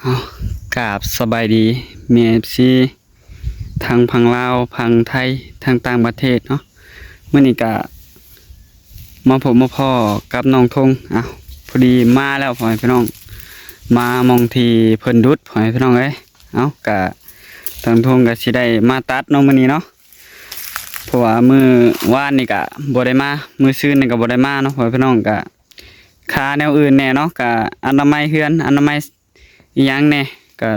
ເອົາ ກາບສະບາຍດີແມ່ເອັຟຊີ ທັງຝັ່ງລາວ ຝັ່ງໄທ ທັງຕ່າງປະເທດເນາະ. ມື້ນີ້ກະມາພົບມາພໍ້ກັບນ້ອງທົງ. ເອົາ ພໍດີມາແລ້ວພໍ່ແມ່ພີ່ນ້ອງ ມາໝ່ອງທີ່ເພິ່ນດຸດພໍ່ແມ່ພີ່ນ້ອງເອີຍ. ເອົາ ກະທາງທົງກະຊິໄດ້ມາຕັດເນາະມື້ນີ້ເນາະ ເພາະວ່າມື້ວານນີ້ກະບໍ່ໄດ້ມາ ມື້ຊືນນີ້ກະບໍ່ໄດ້ມາເນາະພໍ່ແມ່ພີ່ນ້ອງ. ກະຄາແນວອື່ນແດ່ເນາະ ກະອະນາໄມເຮືອນ ອະນາໄມ ອີ່ຫຍັງແດ່ ກະ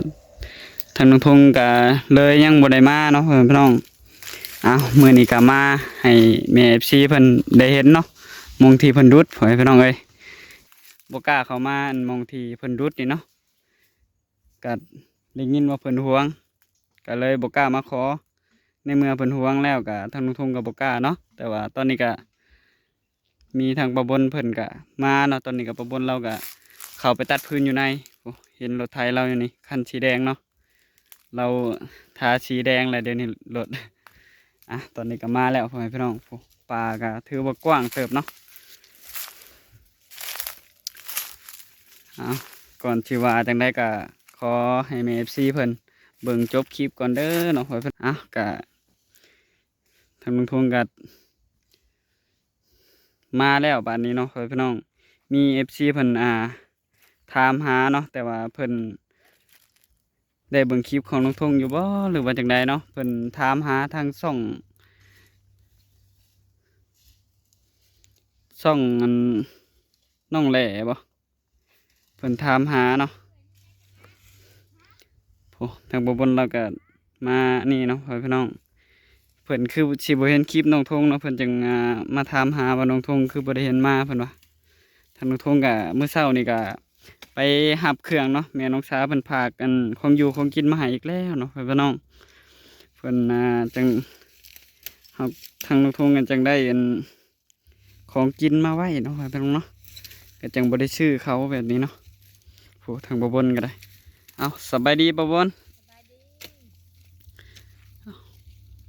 ທາງນ້ອງທົງກະເລີຍຍັງບໍ່ໄດ້ມາເນາະພໍ່ແມ່ພີ່ນ້ອງ. ເອົາ ມື້ນີ້ກະມາໃຫ້ແມ່ເອັຟຊີເພິ່ນໄດ້ເຫັນເນາະ ໝ່ອງທີ່ເພິ່ນດຸດພໍ່ແມ່ພີ່ນ້ອງເອີຍ. ບໍ່ກ້າເຂົ້າມາອັນໝ່ອງທີ່ເພິ່ນດຸດນີ້ເນາະ ກະໄດ້ຍິນວ່າເພິ່ນຫວງ ກະເລີຍບໍ່ກ້າມາຂໍ. ໃນເມື່ອເພິ່ນຫວງແລ້ວກະທາງນ້ອງທົງກະບໍ່ກ້າເນາະ. ແຕ່ວ່າຕອນນີ້ກະ ມີທາງປ້າບົນເພິ່ນກະມາເນາະ. ຕອນນີ້ກະປ້າບົນລາວກະເຂົ້າໄປຕັດຟືນຢູ່ໃນ. ໂອ້ ເຫັນລົດໄຖລາວຢູ່ນີ້ ຄັນສີແດງເນາະ ລາວທາສີແດງແລ້ວດຽວນີ້ລົດ. ອ່ະ ຕອນນີ້ກະມາແລ້ວພໍ່ແມ່ພີ່ນ້ອງ. ໂອ້ ປ່າກະຖືວ່າກວ້າງເຕີບເນາະ. ເອົາ ກ່ອນຊິວ່າຈັ່ງໃດກະຂໍໃຫ້ແມ່ເອັຟຊີເພິ່ນເບິ່ງຈົບຄລິບກ່ອນເດີເນາະ. ເອົາ ກະທາງລຸງທົງກະ ມາແລ້ວບາດນີ້ເນາະ ພໍ່ແມ່ພີ່ນ້ອງ. ມີເອັຟຊີເພິ່ນ ອ່າ ຖາມຫາເນາະ ແຕ່ວ່າເພິ່ນໄດ້ເບິ່ງຄລິບຂອງນ້ອງທົງຢູ່ບໍ່ ຫຼືວ່າຈັ່ງໃດເນາະ. ເພິ່ນຖາມຫາທາງຊ່ອງ ຊ່ອງອັນ ນ້ອງແຫຼບໍ່? ເພິ່ນຖາມຫາເນາະ. ໂອ້ ທາງປ້າບົນລາວກະມານີ້ເນາະ ພໍ່ແມ່ພີ່ນ້ອງ. ເພິ່ນຄືຊິບໍ່ເຫັນຄລິບນ້ອງທົງເນາະ ເພິ່ນຈຶ່ງ ອ່າ ມາຖາມຫາວ່ານ້ອງທົງຄືບໍ່ໄດ້ເຫັນມາ ເພິ່ນວ່າ. ທາງນ້ອງທົງກະ ມື້ເຊົ້ານີ້ກະໄປຮັບເຄື່ອງເນາະ ແມ່ນ້ອງສາເພິ່ນຝາກອັນຂອງຢູ່ຂອງກິນມາໃຫ້ອີກແລ້ວເນາະ ພໍ່ແມ່ພີ່ນ້ອງ. ເພິ່ນ ອ່າ ຈຶ່ງ ທາງນ້ອງທົງກະຈຶ່ງໄດ້ອັນ ຂອງກິນມາໄວ້ເນາະ ພໍ່ແມ່ພີ່ນ້ອງເນາະ ກະຈັ່ງບໍ່ໄດ້ຊື້ເຂົ້າແບບນີ້ເນາະ. ໂອ້ ທາງປ້າບົນກະໄດ້. ເອົາ ສະບາຍດີປ້າບົນ. ສະບາຍດີ.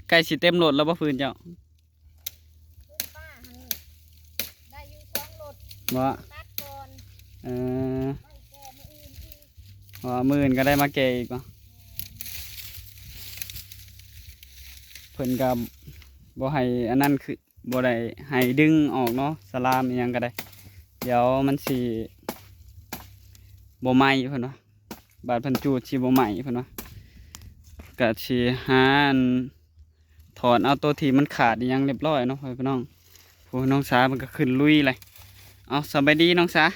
ໃກ້ຊິເຕັມລົດແລ້ວບໍ່ຟືນເຈົ້າ? ຟືນປ້າຫັ້ນໄດ້ຢູ່ສອງລົດ ບໍ່? ຕັດກ່ອນ. ເອີ ໄວ້ແກ່ມື້ອື່ນອີກ ເພາະວ່າມື້ອື່ນກະໄດ້ມາແກ່ອີກເນາະ. ແມ່ນ. ເພິ່ນກະບໍ່ໃຫ້ອັນນັ້ນຄື ບໍ່ໄດ້ໃຫ້ດຶງອອກເນາະ ສະລາມອີ່ຫຍັງກະໄດ້ ດຽວມັນຊິບໍ່ໄໝ້ເພິ່ນວ່າ ບາດເພິ່ນຈູດຊິບໍ່ໄໝ້ເພິ່ນວ່າ. ກະຊິຫາອັນຖອນເອົາໂຕທີ່ມັນຂາດອີ່ຫຍັງລຽບລ້ອຍເນາະ ພໍ່ແມ່ພີ່ນ້ອງ. ໂອ້ ນ້ອງສາເພິ່ນກະຂຶ້ນລຸຍເລີຍ. ເອົາ ສະບາຍດີນ້ອງສາ.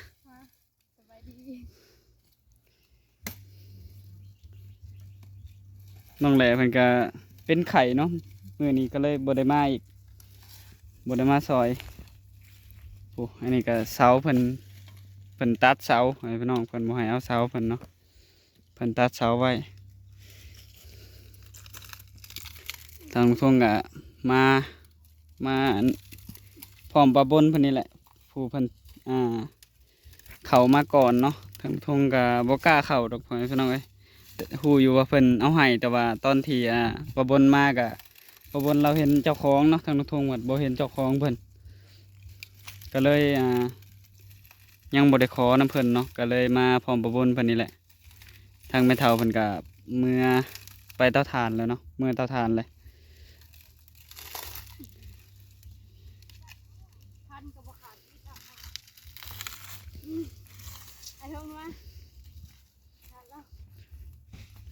ສະບາຍດີ. ນ້ອງແຫຼເພິ່ນກະເປັນໄຂ້ເນາະ ມື້ນີ້ກະເລີຍບໍ່ໄດ້ມາອີກ ບໍ່ໄດ້ມາຊ່ອຍ. ໂອ້ ອັນນີ້ກະເສົາເພິ່ນ ເພິ່ນຕັດເສົາ ພໍ່ແມ່ພີ່ນ້ອງ ເພິ່ນບໍ່ໃຫ້ເອົາເສົາເພິ່ນເນາະ ເພິ່ນຕັດເສົາໄວ້. ທາງລຸງທົງກະມາ ມາອັນ ພ້ອມປ້າບົນເພິ່ນນີ້ແຫຼະ ຜູ້ເພິ່ນ ອ່າ ເຂົ້າມາກ່ອນເນາະ. ທາງລຸງທົງກະບໍ່ກ້າເຂົ້າດອກ ພໍ່ແມ່ພີ່ນ້ອງເອີຍ ຮູ້ຢູ່ວ່າເພິ່ນເອົາໃຫ້ ແຕ່ວ່າຕອນທີ່ ອ່າ ປ້າບົນມາກະ ປ້າບົນລາວເຫັນເຈົ້າຂອງເນາະ ທາງລຸງທົງພັດບໍ່ເຫັນເຈົ້າຂອງເພິ່ນ ກະເລີຍ ອ່າ ຍັງບໍ່ໄດ້ຂໍນຳເພິ່ນເນາະ ກະເລີຍມາພ້ອມປ້າບົນເພິ່ນນີ້ແຫຼະ. ທາງແມ່ເຖົ້າເພິ່ນກະເມືອໄປເຕົາຖ່ານແລ້ວເນາະ ເມືອເຕົາຖ່ານແລ້ວ. ພັນກະບໍ່ຂາດອີກ ອືມ ໄອ້ເທິງມາ ຂາດແລ້ວ.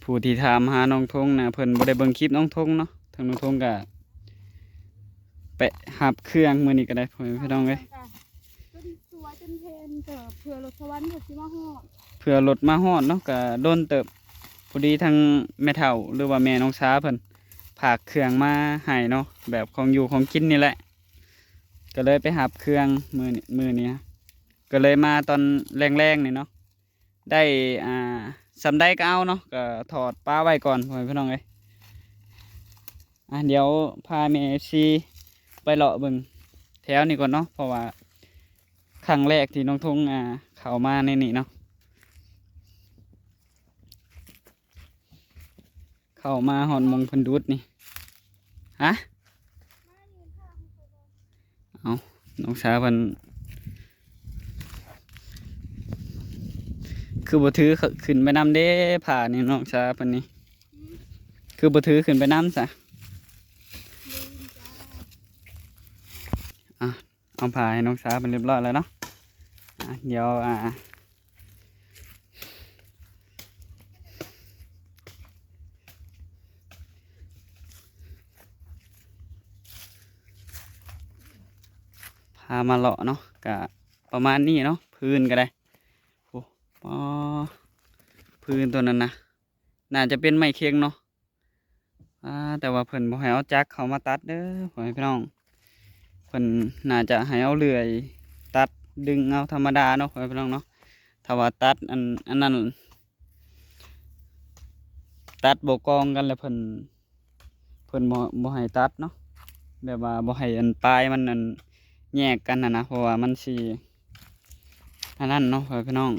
ຜູ້ທີ່ຖາມຫານ້ອງທົງນະ ເພິ່ນບໍ່ໄດ້ເບິ່ງຄລິບນ້ອງທົງເນາະ ທາງນ້ອງທົງກະໄປຮັບເຄື່ອງມື້ນີ້ກະໄດ້ ພໍ່ແມ່ພີ່ນ້ອງເອີຍ. ຈົນສວຍຈົນເພນ ກະເພື່ອລົດສະຫວັນເພິ່ນຊິມາຮອດ ເພື່ອລົດມາຮອດເນາະ ກະດົນເຕີບ. ພໍດີທາງແມ່ເຖົ້າ ຫຼືວ່າແມ່ນ້ອງສາເພິ່ນຝາກເຄື່ອງມາໃຫ້ເນາະ ແບບຂອງຢູ່ຂອງກິນນີ້ແຫຼະ ກະເລີຍໄປຮັບເຄື່ອງມື້ ມື້ນີ້ ກະເລີຍມາຕອນແລງໆນີ້ເນາະ. ໄດ້ ອ່າ ສ່ຳໃດກະເອົາເນາະ ກະຖອດປະໄວ້ກ່ອນ ພໍ່ແມ່ພີ່ນ້ອງເອີຍ. ອ່າ ດຽວພາແມ່ເອັຟຊີໄປເລາະເບິ່ງແຖວນີ້ກ່ອນເນາະ ເພາະວ່າຄັ້ງແລກທີ່ນ້ອງທົງ ອ່າ ເຂົ້າມາໃນນີ້ເນາະ ເຂົ້າມາຮອດໝ່ອງເພິ່ນດຸດນີ້. ຮະ? ເອົາ ນ້ອງສາວເພິ່ນ ເ ຄືບໍ່ຖືຂຶ້ນໄປນຳເດ້ ຜ້ານີ້ນ້ອງສາເພິ່ນນີ້ ຄືບໍ່ຖືຂຶ້ນໄປນຳຊະ? ອ່ະ ເອົາຜ້າໃຫ້ນ້ອງສາເພິ່ນຮຽບຮ້ອຍແລ້ວເນາະ. ອ່າ ດຽວ ອ່າ ພາມາເລາະເນາະ ກະປະມານນີ້ເນາະ ພື້ນກະໄດ້. ໂອ້ ອໍ ພື້ນຕົວນັ້ນນະ ໜ້າຈະເປັນໄມ້ເຄັງເນາະ. ອ່າ ແຕ່ວ່າເພິ່ນບໍ່ໃຫ້ເອົາຈັກເຂົ້າມາຕັດເດີ ພໍ່ແມ່ພີ່ນ້ອງ. ເພິ່ນໜ້າຈະໃຫ້ເອົາເລື່ອຍຕັດດຶງເອົາທຳມະດາເນາະ ພໍ່ແມ່ພີ່ນ້ອງເນາະ. ຖ້າວ່າຕັດອັນ ອັນນັ້ນ ຕັດບໍ່ກອງກັນແລ້ວ ເພິ່ນ ເພິ່ນບໍ່ ບໍ່ໃຫ້ຕັດເນາະ ແບບວ່າບໍ່ໃຫ້ອັນປາຍມັນອັນແຍກກັນຫັ້ນນະ ເພາະວ່າມັນຊິອັນນັ້ນເນາະ ພໍ່ແມ່ພີ່ນ້ອງ.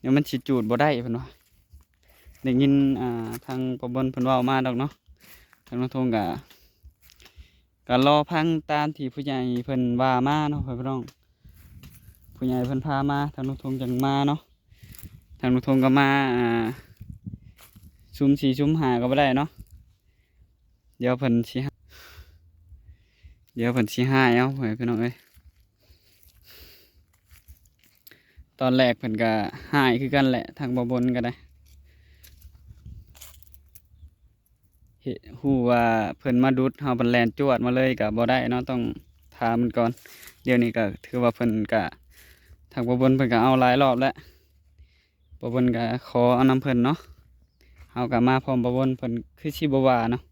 ດຽວມັນຊິຈູດບໍ່ໄດ້ເພິ່ນວ່າ ໄດ້ຍິນ ອ່າ ທາງປ້າບົນເພິ່ນເວົ້າມາດອກເນາະ. ທາງນ້ອງທົງກະ ກະລໍຟັງຕາມທີ່ຜູ້ໃຫຍ່ເພິ່ນວ່າມາເນາະ ພໍ່ແມ່ພີ່ນ້ອງ. ຜູ້ໃຫຍ່ເພິ່ນພາມາ ທາງນ້ອງທົງຈັ່ງມາເນາະ. ທາງນ້ອງທົງກະມາ ອ່າ ຊຸມສີ່ຊຸມຫ້າກະບໍ່ໄດ້ເນາະ. ດຽວເພິ່ນຊິ ດຽວເພິ່ນຊິຮ້າຍເອົາ ພໍ່ແມ່ພີ່ນ້ອງເອີຍ. ຕອນແລກເພິ່ນກະຮ້າຍຄືກັນແຫຼະ ທາງປ້າບົນກະໄດ້ ເຮັດ ຮູ້ວ່າເພິ່ນມາດຸດ ເຮົາພັດແລ່ນຈວດມາເລີຍກະບໍ່ໄດ້ເນາະ ຕ້ອງຖາມເພິ່ນກ່ອນ. ດຽວນີ້ກະຖືວ່າເພິ່ນກະ ທາງປ້າບົນເພິ່ນກະເອົາຫຼາຍລອບແລ້ວ. ປ້າບົນກະຂໍເອົານຳເພິ່ນເນາະ. ເຮົາກະມາພ້ອມປ້າບົນ ເພິ່ນຄືຊິບໍ່ວ່າເນາະ.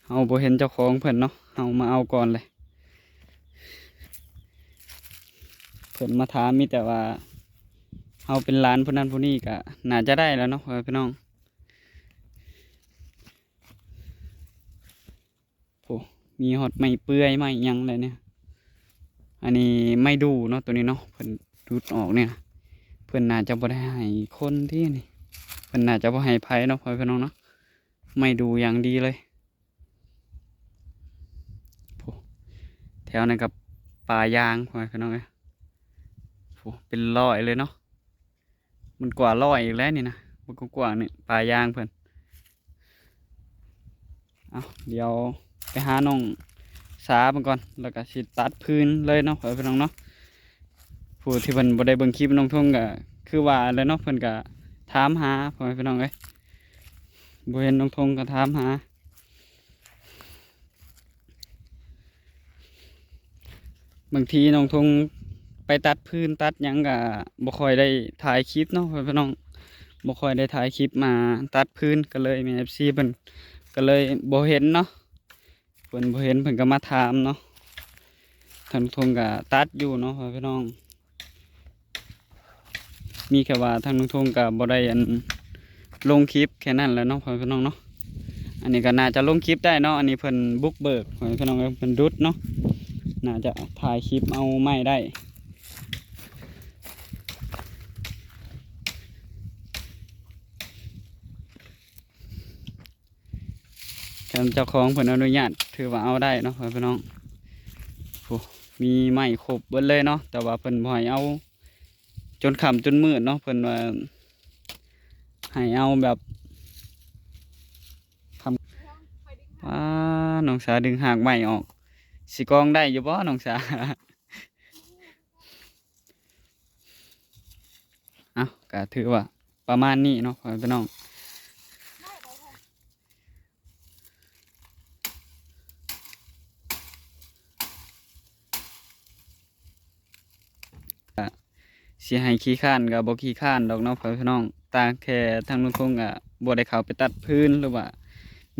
ເຮົາບໍ່ເຫັນເຈົ້າຂອງເພິ່ນເນາະ ເຮົາມາເອົາກ່ອນເລີຍ. ເພິ່ນມາຖາມມີແຕ່ວ່າເຮົາເປັນຫຼານຜູ້ນັ້ນຜູ້ນີ້ ກະໜ້າຈະໄດ້ແລ້ວເນາະ ພໍ່ແມ່ພີ່ນ້ອງ. ໂອ້ ມີຮອດໄມ້ເປື່ອຍໄມ້ຫຍັງແຫຼະນີ້. ອັນນີ້ໄມ້ດູ່ເນາະ ໂຕນີ້ເນາະ ເພິ່ນດຸດອອກນີ້ນະ. ເພິ່ນໜ້າຈະບໍ່ໄດ້ໃຫ້ຄົນຕິນີ້ ເພິ່ນໜ້າຈະບໍ່ໃຫ້ໃຜເນາະ ພໍ່ແມ່ພີ່ນ້ອງເນາະ. ໄມ້ດູ່ຢ່າງດີເລີຍ. ໂອ້ ແຖວນັ້ນກະປ່າຢາງ ພໍ່ແມ່ພີ່ນ້ອງເອີຍ. ໂອ້ ເປັນຮ້ອຍເລີຍເນາະ. ມັນກວ່າຮ້ອຍອີກແລ້ວນີ້ນະ ມັນກະກວ້າງນີ້ ປ່າຢາງເພິ່ນ. ເອົາ ດຽວໄປຫານ້ອງສາເບິ່ງກ່ອນ ແລ້ວກະຊິຕັດພື້ນເລີຍເນາະ ພໍ່ແມ່ພີ່ນ້ອງເນາະ. ຜູ້ທີ່ເພິ່ນບໍ່ໄດ້ເບິ່ງຄລິບນ້ອງທົງກະຄືວ່າແຫຼະເນາະ ເພິ່ນກະຖາມຫາ ພໍ່ແມ່ພີ່ນ້ອງເອີຍ. ບໍ່ເຫັນນ້ອງທົງກະຖາມຫາ. ບາງທີນ້ອງທົງໄປຕັດພື້ນຕັດຫຍັງກະບໍ່ຄ່ອຍໄດ້ຖ່າຍຄລິບເນາະ ພໍ່ແມ່ພີ່ນ້ອງ. ບໍ່ຄ່ອຍໄດ້ຖ່າຍຄລິບມາຕັດພື້ນ ກະເລີຍແມ່ນ ເອັຟຊີ ເພິ່ນກະເລີຍບໍ່ເຫັນເນາະ. ເພິ່ນບໍ່ເຫັນເພິ່ນກະມາຖາມເນາະ. ທາງລຸງທົງກະຕັດຢູ່ເນາະ ພໍ່ແມ່ພີ່ນ້ອງ. ມີແຄ່ວ່າທາງລຸງທົງກະບໍ່ໄດ້ອັນລົງຄລິບແຄ່ນັ້ນແຫຼະເນາະ ພໍ່ແມ່ພີ່ນ້ອງເນາະ. ອັນນີ້ກະໜ້າຈະລົງຄລິບໄດ້ເນາະ ອັນນີ້ເພິ່ນບຸກເບີກ ພໍ່ແມ່ພີ່ນ້ອງເອີຍ ເພິ່ນດຸດເນາະ. ໜ້າຈະຖ່າຍຄລິບເອົາໄມ້ໄດ້. ຄັນເຈົ້າຂອງເພິ່ນອະນຸຍາດ ຖືວ່າເອົາໄດ້ເນາະ ພໍ່ແມ່ພີ່ນ້ອງ. ໂອ້ ມີໄມ້ຄົບເບິດເລີຍເນາະ ແຕ່ວ່າເພິ່ນບໍ່ໃຫ້ເອົາຈົນຄ່ຳຈົນມືດເນາະ ເພິ່ນວ່າໃຫ້ເອົາແບບຄ່ຳ. ອ້າ ນ້ອງສາດຶງຮາກໄມ້ອອກ ຊິກອງໄດ້ຢູ່ບໍ່ນ້ອງສາ? ເອົ້າ ກະຖືວ່າປະມານນີ້ເນາະ ພໍ່ແມ່ພີ່ນ້ອງ. ກະຊິໃຫ້ຂີ້ຄ້ານກະບໍ່ຂີ້ຄ້ານດອກເນາະ ພໍ່ແມ່ພີ່ນ້ອງ. ຕ່າງແຕ່ທາງລຸງທົງກະບໍ່ໄດ້ເຂົ້າໄປຕັດພື້ນ ຫຼືວ່າ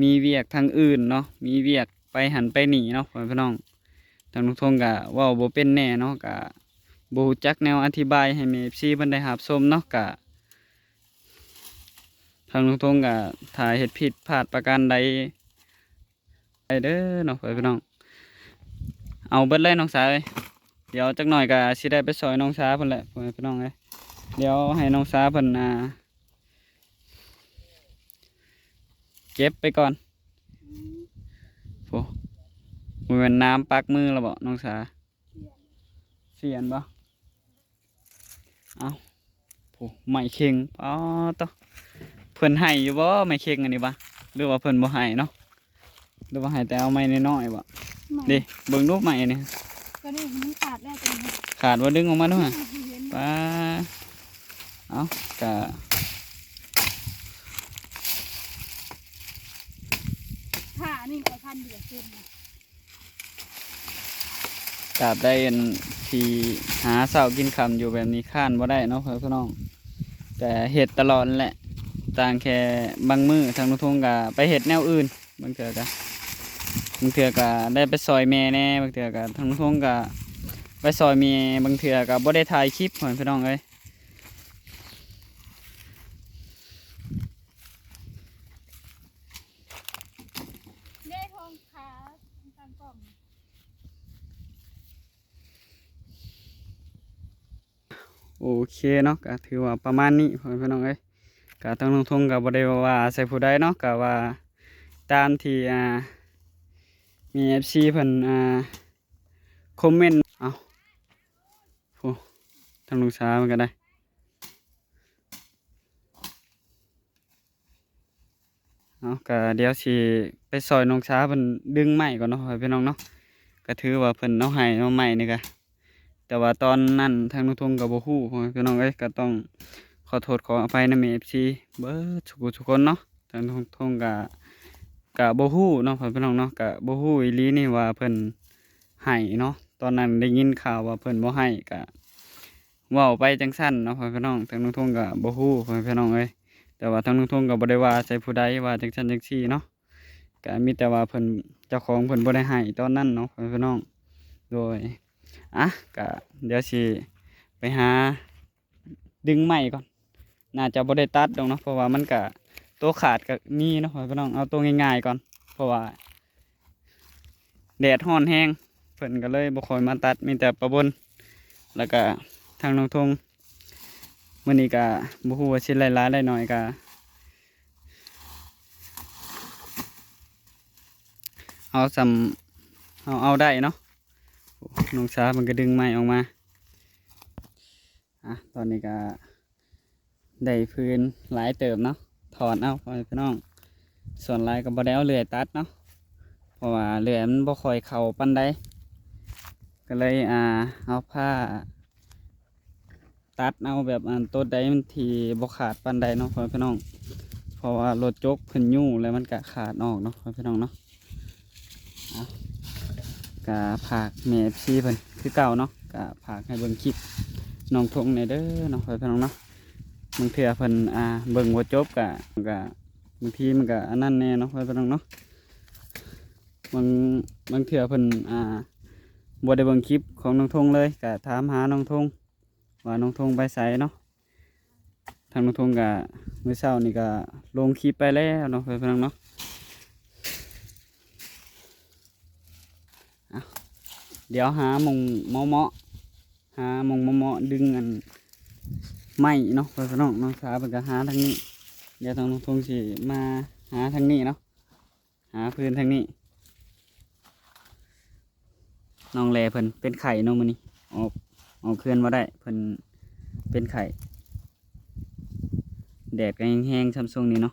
ມີວຽກທາງອື່ນເນາະ ມີວຽກໄປຫັ້ນໄປນີ້ເນາະ ພໍ່ແມ່ພີ່ນ້ອງ. ທາງລຸງທົງກະເວົ້າບໍ່ເປັນແດ່ເນາະ ກະບໍ່ຮູ້ຈັກແນວອະທິບາຍໃຫ້ແມ່ ເອັຟຊີ ເພິ່ນໄດ້ຮັບຊົມເນາະ. ກະທາງລຸງທົງກະຖ້າເຮັດຜິດພາດປະການໃດໄດ້ເດີເນາະ ພໍ່ແມ່ພີ່ນ້ອງ. ເອົາເບິດເລີຍນ້ອງສາເອີຍ. ດຽວຈັກໜ້ອຍກະຊິໄດ້ໄປຊ່ອຍນ້ອງສາເພິ່ນແຫຼະ ພໍ່ແມ່ພີ່ນ້ອງເອີຍ. ດຽວໃຫ້ນ້ອງສາເພິ່ນ ອ່າ ເກັບໄປກ່ອນ. ໂອ້ ບໍ່ແມ່ນນ້ຳປັກມືແລ້ວບໍນ້ອງສາ? ສຽນບໍ? ເອົ້າ ໄມ້ເຄັ່ງ ປາດໂທ້ ເພິ່ນໃຫ້ຢູ່ບໍ່ໄມ້ເຄັ່ງອັນນີ້ຫວາ ຫຼືວ່າເພິ່ນບໍ່ໃຫ້ເນາະ ຫຼືວ່າໃຫ້ແຕ່ເອົາໄມ້ນ້ອຍໆບໍ? ໄມ້ ເດ້ ເບິ່ງດູໄມ້ນີ້ ໂຕນີ້ມັນຂາດແລ້ວ ໂຕນີ້ ຂາດບໍ່? ດຶງອອກມາດູຫະ ເຫັນ ປາດ ເອົ້າ ກະ ຜ້າອັນນີ້ຂ້ອຍພັນຢູ່ເສັ້ນນະ. ຕາບໃດອັນທີ່ຫາເຊົ້າກິນຄ່ຳຢູ່ແບບນີ້ ຄ້ານບໍ່ໄດ້ເນາະພໍ່ແມ່ພີ່ນ້ອງ ກະເຮັດຕະຫຼອດແຫຼະ ຕ່າງແຄ່ບາງມື້ທາງລຸງທົງກະໄປເຮັດແນວອື່ນ ບາງເທື່ອກະ ບາງເທື່ອກະໄດ້ໄປຊ່ອຍແມ່ແດ່ ບາງເທື່ອກະທາງລຸງທົງກະໄປຊ່ອຍແມ່ ບາງເທື່ອກະບໍ່ໄດ້ຖ່າຍຄລິບພໍ່ແມ່ພີ່ນ້ອງເອີຍ. ເດ້ ທອງຂາຕັ້ງກ້ອງ ໂອເຄເນາະ ກະຖືວ່າປະມານນີ້ພໍ່ແມ່ພີ່ນ້ອງເອີຍ ກະທາງລຸງທົງກະບໍ່ໄດ້ວ່າໃສ່ຜູ້ໃດເນາະ ກະວ່າຕາມທີ່ ອ່າ ມີເອັຟຊີເພິ່ນ ອ່າ ຄອມເມັນ ເອົ້າ ໂອ້ ທາງລຸງສາເພິ່ນກະໄດ້ ເອົາ ກະດຽວຊິໄປຊ່ອຍນ້ອງສາເພິ່ນດຶງໄມ້ກ່ອນເນາະ ພໍ່ແມ່ພີ່ນ້ອງເນາະ ກະຖືວ່າເພິ່ນເອົາໃຫ້ເນາະ ໄມ້ນີ້ກະ ແຕ່ວ່າຕອນນັ້ນທາງລຸງທົງກະບໍ່ຮູ້ ພໍ່ແມ່ພີ່ນ້ອງເອີຍ ກະຕ້ອງຂໍໂທດຂໍອະໄພນຳເອັຟຊີເບິດທຸກຜູ້ທຸກຄົນເນາະ ທາງລຸງທົງກະ ກະບໍ່ຮູ້ເນາະ ພໍ່ແມ່ພີ່ນ້ອງເນາະ ກະບໍ່ຮູ້ອີ່ຫຼີນີ້ວ່າເພິ່ນໃຫ້ເນາະ ຕອນນັ້ນໄດ້ຍິນຂ່າວວ່າເພິ່ນບໍ່ໃຫ້ ກະ ເວົ້າໄປຈັ່ງຊັ້ນເນາະ ພໍ່ແມ່ພີ່ນ້ອງ ທາງລຸງທົງກະບໍ່ຮູ້ ພໍ່ແມ່ພີ່ນ້ອງເອີຍ ແຕ່ວ່າທາງລຸງທົງກະບໍ່ໄດ້ວ່າໃສ່ຜູ້ໃດວ່າຈັ່ງຊັ້ນຈັ່ງຊີ້ເນາະ ກະມີແຕ່ວ່າເພິ່ນ ເຈົ້າຂອງເພິ່ນບໍ່ໄດ້ໃຫ້ຕອນນັ້ນເນາະ ພໍ່ແມ່ພີ່ນ້ອງ ໂດຍ ອະ ກະດຽວຊິໄປຫາດຶງໄມ້ກ່ອນ ໜ້າຈະບໍ່ໄດ້ຕັດດອກເນາະ ເພາະວ່າມັນກະ ໂຕຂາດກະມີເນາະ ພໍ່ແມ່ພີ່ນ້ອງ ເອົາໂຕງ່າຍໆກ່ອນ ເພາະວ່າ ແດດຮ້ອນແຮງ ເພິ່ນກະເລີຍບໍ່ຄ່ອຍມາຕັດ ມີແຕ່ປ້າບົນ ແລ້ວກະທາງນ້ອງທົງ ມື້ນີ້ກະບໍ່ຮູ້ວ່າຊິໄດ້ຫຼາຍໄດ້ໜ້ອຍ ກະເອົາສ່ຳເຮົາເອົາໄດ້ເນາະ ນ້ອງສາເພິ່ນກະດຶງໄມ້ອອກມາ. ອະ ຕອນນີ້ກະໄດ້ຟືນຫຼາຍເຕີບເນາະ ຖອນເອົາ ພໍ່ແມ່ພີ່ນ້ອງ ສ່ວນຫຼາຍກະບໍ່ໄດ້ເອົາເລື່ອຍຕັດເນາະ ເພາະວ່າເລື່ອຍມັນບໍ່ຄ່ອຍເຂົ້າປານໃດ ກະເລີຍ ອ່າ ເອົາຜ້າຕັດເອົາແບບ ອັນ ໂຕໃດມັນທີ່ບໍ່ຂາດປານໃດເນາະ ພໍ່ແມ່ພີ່ນ້ອງ ເພາະວ່າລົດຈົກເພິ່ນຍູ້ແລ້ວມັນກະຂາດອອກເນາະ ພໍ່ແມ່ພີ່ນ້ອງເນາະ. ເອົາ ກະຝາກແມ່ເອັຟຊີເພິ່ນຄືເກົ່າເນາະ ກະຝາກໃຫ້ເບິ່ງຄລິບນ້ອງທົງແດ່ເດີເນາະ ພໍ່ແມ່ພີ່ນ້ອງເນາະ ບາງເທື່ອເພິ່ນ ອ່າ ເບິ່ງບໍ່ຈົບກະ ກະບາງທີມັນກະອັນນັ້ນແດ່ເນາະ ພໍ່ແມ່ພີ່ນ້ອງເນາະ ບາງ ບາງເທື່ອເພິ່ນ ອ່າ ບໍ່ໄດ້ເບິ່ງຄລິບຂອງນ້ອງທົງເລີຍ ກະຖາມຫານ້ອງທົງ ວ່ານ້ອງທົງໄປໃສເນາະ ທາງນ້ອງທົງກະ ມື້ເຊົ້ານີ້ກະລົງຄລິບໄປແລ້ວເນາະ ພໍ່ແມ່ພີ່ນ້ອງເນາະ ເອົາ ດຽວຫາໝ່ອງເໝາະໆ ຫາໝ່ອງເໝາະໆ ດຶງອັນໄມ້ເນາະ ພໍ່ແມ່ພີ່ນ້ອງ ນ້ອງສາເພິ່ນກະຫາທາງນີ້ ດຽວທາງນ້ອງທົງຊິມາຫາທາງນີ້ເນາະ ຫາຟືນທາງນີ້ ນ້ອງແລເພິ່ນເປັນໄຂ້ເນາະມື້ນີ້ ອອກ ອອກເຮືອນບໍ່ໄດ້ ເພິ່ນເປັນໄຂ້ ແດດກະແຮງໆ ຊ່ຳຊ່ວງນີ້ເນາະ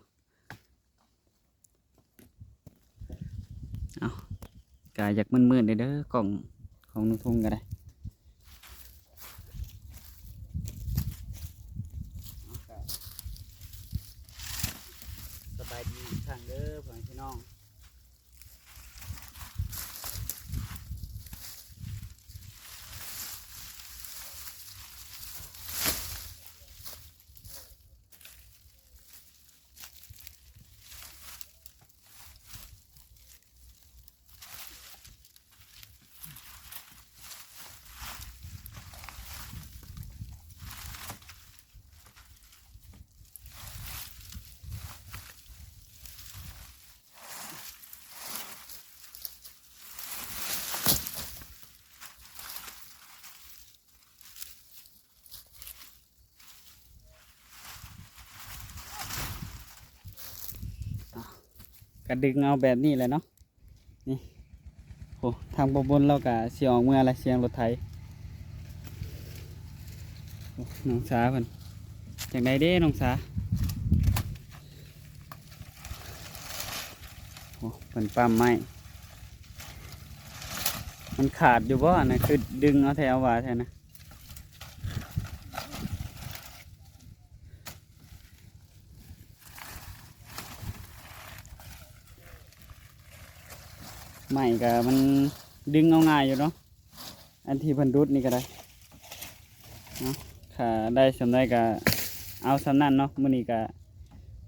ເອົ້າ ກະຢາກມືດໆ ແດ່ເດີ ກ້ອງຂອງນ້ອງທົງກະໄດ້ ສະບາຍດີອີກຄັ້ງເດີ ພໍ່ແມ່ພີ່ນ້ອງ. ກະດຶງເອົາແບບນີ້ແຫຼະເນາະ ນີ້ ໂອ້ ທາງປະບົນລາວກະຊິອອກເມືອລະ ສຽງລົດໄຖ ໂອ້ ນ້ອງສາເພິ່ນ ຈັ່ງໃດເດ້ນ້ອງສາ? ໂອ້ ເພິ່ນປ້ຳໄມ້ ມັນຂາດຢູ່ບໍ່? ອັນນັ້ນຄືດຶງເອົາແທ້ເອົາວ່າແທ້ນະ. ໄມ້ກະມັນດຶງເອົາງ່າຍຢູ່ເນາະ ອັນທີ່ເພິ່ນດຸດນີ້ກະໄດ້ເນາະ. ຖ້າໄດ້ສ່ຳໃດກະເອົາສ່ຳນັ້ນເນາະ. ມື້ນີ້ກະ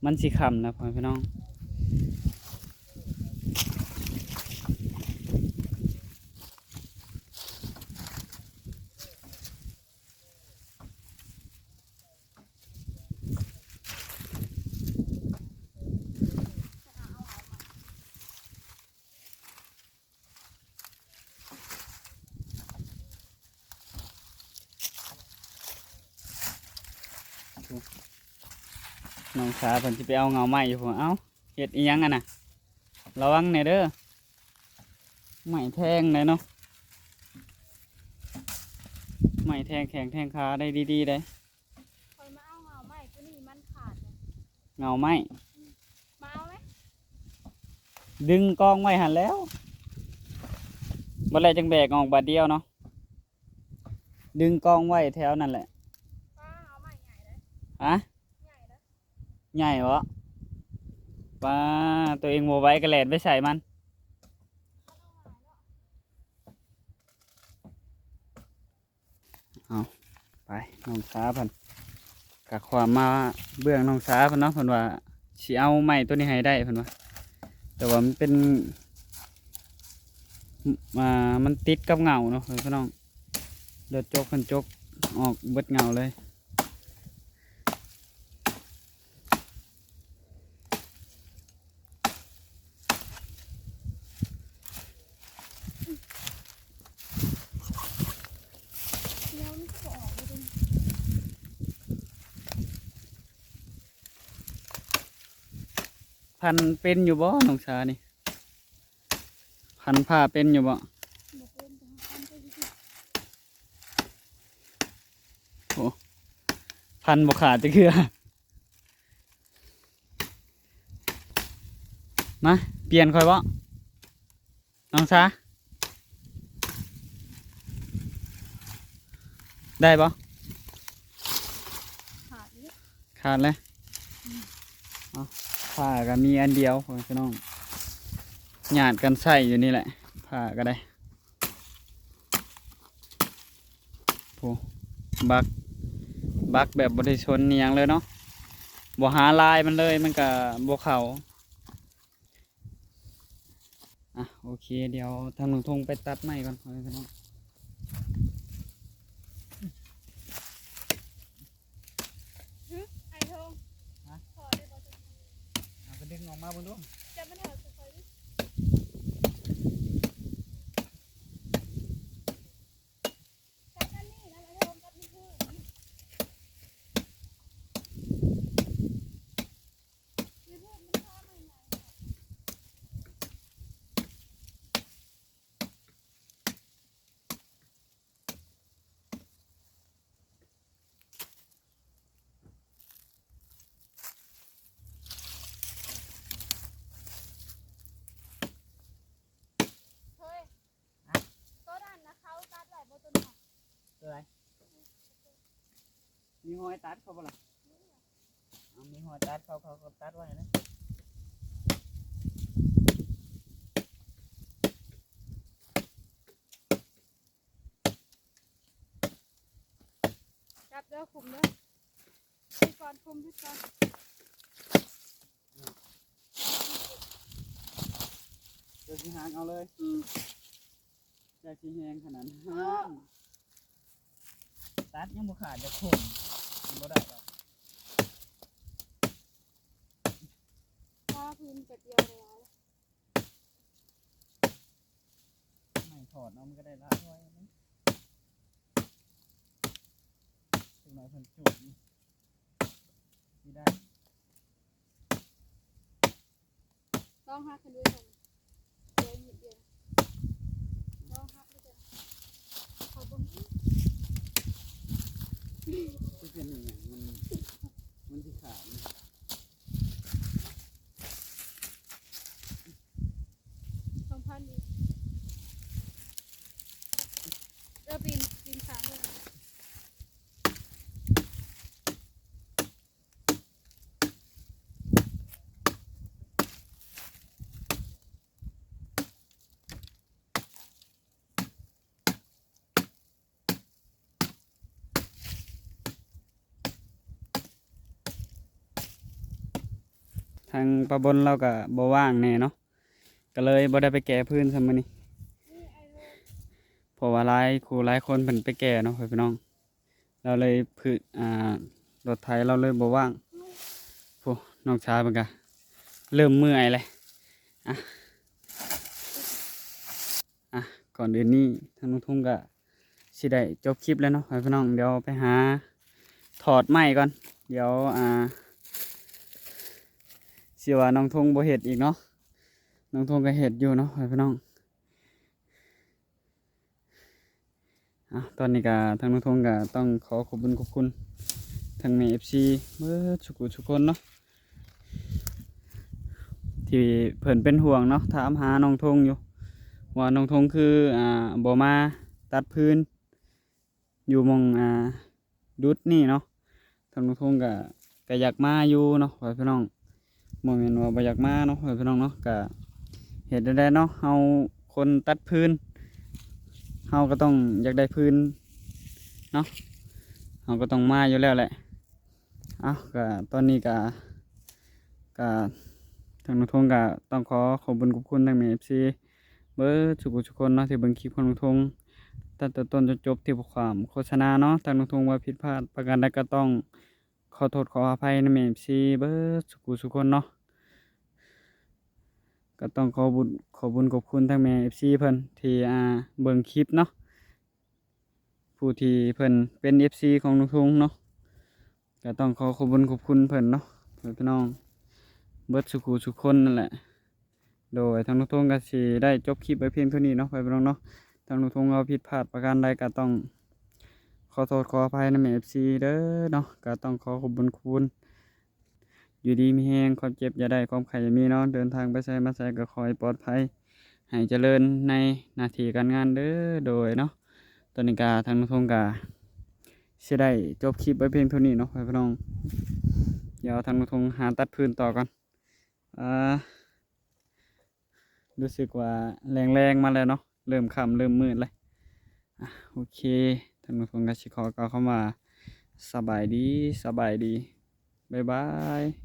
ມັນຊິຄ່ຳແລ້ວ ພໍ່ແມ່ພີ່ນ້ອງ. ນ້ອງສາເພິ່ນຊິໄປເອົາເຫງົ້າໄມ້ຢູ່ພຸ້ນ. ເອົ້າ ເຮັດອີ່ຫຍັງຫັ້ນນະ? ລະວັງແດ່ເດີ ໄມ້ແທງໄດ໋ເນາະ ໄມ້ແທງແຂ້ງແທງຂາໄດ້ດີໆ ເດ້. ຂ້ອຍມາເອົາເຫງົ້າໄມ້ ໂຕນີ້ມັນຂາດເດ້ ເຫງົ້າໄມ້ ມາເອົາໄໝ? ດຶງກອງໄວ້ຫັ້ນແລ້ວ ບັດແລ້ວຈັ່ງແບກອອກບາດດຽວເນາະ. ດຶງກອງໄວ້ແຖວນັ້ນແຫຼະ. ປ້າ ເອົາໄມ້ໃຫຍ່ເດ້ ຮະ? ໃຫຍ່ເດ້ ໃຫຍ່ບໍ? ປ້າ ໂຕເອງບໍ່ໄຫວກະແລ່ນໄປໃສ່ມັນ. ເອົາ ໄປ ນ້ອງສາເພິ່ນ ກະຄວາມມາເບື້ອງນ້ອງສາເພິ່ນເນາະ. ເພິ່ນວ່າຊິເອົາໄມ້ໂຕນີ້ໃຫ້ໄດ້ ເພິ່ນວ່າ ແຕ່ວ່າມັນເປັນ ອ່າ ມັນຕິດກັບເຫງົ້າເນາະ ພີ່ນ້ອງ. ເດີດຈົກເພິ່ນຈົກອອກເບິດເຫງົ້າເລີຍ. ພັນເປັນຢູ່ບໍ່ນ້ອງສານີ້? ພັນຜ້າເປັນຢູ່ບໍ່? ບໍ່ເປັນ ແຕ່ວ່າພັນໄປຊື່ໆ. ໂອ້ ພັນບໍ່ຂາດຈັກເທື່ອ. ມາ ປ່ຽນຂ້ອຍບໍ່ ນ້ອງສາ? ໄດ້ບໍ່? ຂາດເລີຍ ຂາດແລ້ວ. ອືມ ເອົ້າ ຜ້າກະມີອັນດຽວ ພໍ່ແມ່ພີ່ນ້ອງ ຍາດກັນໃຊ້ຢູ່ນີ້ແຫຼະ ຜ້າກະໄດ້. ໂອ້ ບັກ ບັກແບບບໍ່ໄດ້ສົນອີ່ຫຍັງເລີຍເນາະ ບໍ່ຫາລາຍມັນເລີຍ ມັນກະບໍ່ເຂົ້າ. ອ່ະ ໂອເຄ ດຽວທາງນ້ອງທົງໄປຕັດໄມ້ກ່ອນ ພໍ່ແມ່ພີ່ນ້ອງ. ຫຶ ໄອ້ທົງ ຮະ? ພໍໄດ້ບໍ່? ເອົາກະດຶງອອກມາເບິ່ງດູ. ຈັບມັນເອົາໃສ່ຂ້ອຍດູ. ເຮີຍ ຮະ? ໂຕນັ້ນນະ ເຂົາຕັດໄວ້ບໍ່ ໂຕນັ້ນນະ? ໂຕໃດ? ມີຮອຍຕັດເຂົາບໍ່ລະ? ເອົາ ມີຮອຍຕັດເຂົາ ເຂົາ ເຂົາຕັດໄວ້ນະ. ຈັບເດີ ຄຸມເດີ ຢຸດກ່ອນ ຄຸມ ຢຸດກ່ອນ. ເຈົ້າຊິຫັກເອົາເລີຍ? ອືມ ເຈົ້າຊິແຮງຂະໜາດນັ້ນ. ຕັດຍັງບໍ່ຂາດ ຢາກຄົມ ມັນບໍ່ໄດ້ດອກ. ປາພື້ນແປັບດຽວໄດ້ຫຼາຍ. ໄມ້ຖອດເອົາມັນກະໄດ້ຫຼາຍໜ່ວຍໜຶ່ງ ຈັກໜ່ອຍເພິ່ນຈູດນີ້ຊິໄດ້. ລອງຫັກຂຶ້ນເບິ່ງ ເຫຼືອນິດດຽວ ລອງຫັກເບິ່ງ ເຂົາເບິ່ງ ຊິເປັນອີ່ຫຍັງ ມັນ ເອີ ປີນ ປີນຂາເບິ່ງ. ທາງປ້າບົນລາວກະບໍ່ວ່າງແດ່ເນາະ ກະເລີຍບໍ່ໄດ້ໄປແກ່ພື້ນຊ້ຳມື້ນີ້ ເພາະວ່າຫຼາຍຄູ່ຫຼາຍຄົນເພິ່ນໄປແກ່ເນາະ ພີ່ນ້ອງ. ລາວເລີຍ ອ່າ ລົດໄຖລາວເລີຍບໍ່ວ່າງ. ໂອ້ ນ້ອງຊາຍເພິ່ນກະເລີ່ມເມື່ອຍແລ້ວ. ອ່ະ ອ່ະ ກ່ອນອື່ນນີ້ທາງນ້ອງທຸງກະຊິໄດ້ຈົບຄລິບແລ້ວເນາະ ພີ່ນ້ອງ. ດຽວໄປຫາຖອດໄມ້ກ່ອນ ດຽວ ອ່າ ຊິວ່ານ້ອງທຸງບໍ່ເຮັດອີກເນາະ. ນ້ອງທຸງກະເຮັດຢູ່ເນາະ ພີ່ນ້ອງ. ອ່ະ ຕອນນີ້ກະທາງນ້ອງທົງກະຕ້ອງຂໍຂອບບຸນຂອບຄຸນທາງແມ່ເອັຟຊີເບິດສຸຜູ້ສຸຄົນເນາະ ທີ່ເພິ່ນເປັນຫ່ວງເນາະ ຖາມຫານ້ອງທົງຢູ່ ວ່ານ້ອງທົງຄື ອ່າ ບໍ່ມາຕັດຟືນຢູ່ໝ່ອງ ອ່າ ດຸດນີ້ເນາະ. ທາງນ້ອງທົງກະ ກະຢາກມາຢູ່ເນາະ ພໍ່ແມ່ພີ່ນ້ອງ ບໍ່ແມ່ນວ່າບໍ່ຢາກມາເນາະ ພໍ່ແມ່ພີ່ນ້ອງເນາະ. ກະເຮັດແນວໃດເນາະ ເຮົາຄົນຕັດຟືນ ເຮົາກະຕ້ອງຢາກໄດ້ຟືນເນາະ ເຮົາກະຕ້ອງມາຢູ່ແລ້ວແຫຼະ. ເອົ້າ ກະຕອນນີ້ກະ ກະ ທາງນ້ອງທົງກະຕ້ອງຂໍຂອບບຸນຂອບຄຸນທາງແມ່ເອັຟຊີເບິດສຸຜູ້ສຸຄົນເນາະ ທີ່ເບິ່ງຄລິບຂອງນ້ອງທົງຕັ້ງແຕ່ຕົ້ນຈົນຈົບ ທີ່ບໍ່ຂ້າມໂຄສະນາເນາະ. ທາງນ້ອງທົງວ່າຜິດພາດປະການໃດກະຕ້ອງ ຂໍໂທດຂໍອະໄພນຳແມ່ເອັຟຊີເບິດສຸຜູ້ສຸຄົນເນາະ. ກະຕ້ອງຂໍບຸນ ຂໍບຸນຂອບຄຸນທາງແມ່ເອັຟຊີເພິ່ນທີ່ ອ່າ ເບິ່ງຄລິບເນາະ ຜູ້ທີ່ເພິ່ນເປັນເອັຟຊີຂອງນ້ອງທຸງເນາະ ກະຕ້ອງຂໍຂອບບຸນຂອບຄຸນເພິ່ນເນາະ ພີ່ນ້ອງ ເບິດສຸຜູ້ສຸຄົນນັ້ນແຫຼະ. ໂດຍ ທາງນ້ອງທົງກະຊິໄດ້ຈົບຄລິບໄວ້ພຽງເທົ່ານີ້ເນາະ ພີ່ນ້ອງເນາະ. ທາງນ້ອງທົງເວົ້າຜິດພາດປະການໃດກະຕ້ອງຂໍໂທດຂໍອະໄພນຳແມ່ເອັຟຊີເດີເນາະ. ກະຕ້ອງຂໍຂອບບຸນຂອບຄຸນ ຢູ່ດີມີແຮງ ຄວາມເຈັບຢ່າໄດ້ ຄວາມໄຂ້ຢ່າມີເນາະ. ເດີນທາງໄປໃສມາໃສກະຂໍໃຫ້ປອດໄພ ໃຫ້ຈະເລີນໃນໜ້າທີ່ການງານເດີ. ໂດຍເນາະ ຕອນນີ້ກະທາງນ້ອງທົງກະຊິໄດ້ຈົບຄລິບໄວ້ພຽງເທົ່ານີ້ເນາະ ພີ່ນ້ອງ. ດຽວທາງນ້ອງທົງຫາຕັດຟືນຕໍ່ກ່ອນ. ອ່າ ຮູ້ສຶກວ່າແລງໆມາແລ້ວເນາະ ເລີ່ມຄ່ຳເລີ່ມມືດແລ້ວ. ອ່ະ ໂອເຄ ທາງນ້ອງທົງກະຊິຂໍກ່າວຄຳວ່າ ສະບາຍດີ ສະບາຍດີ ບາຍບາຍ.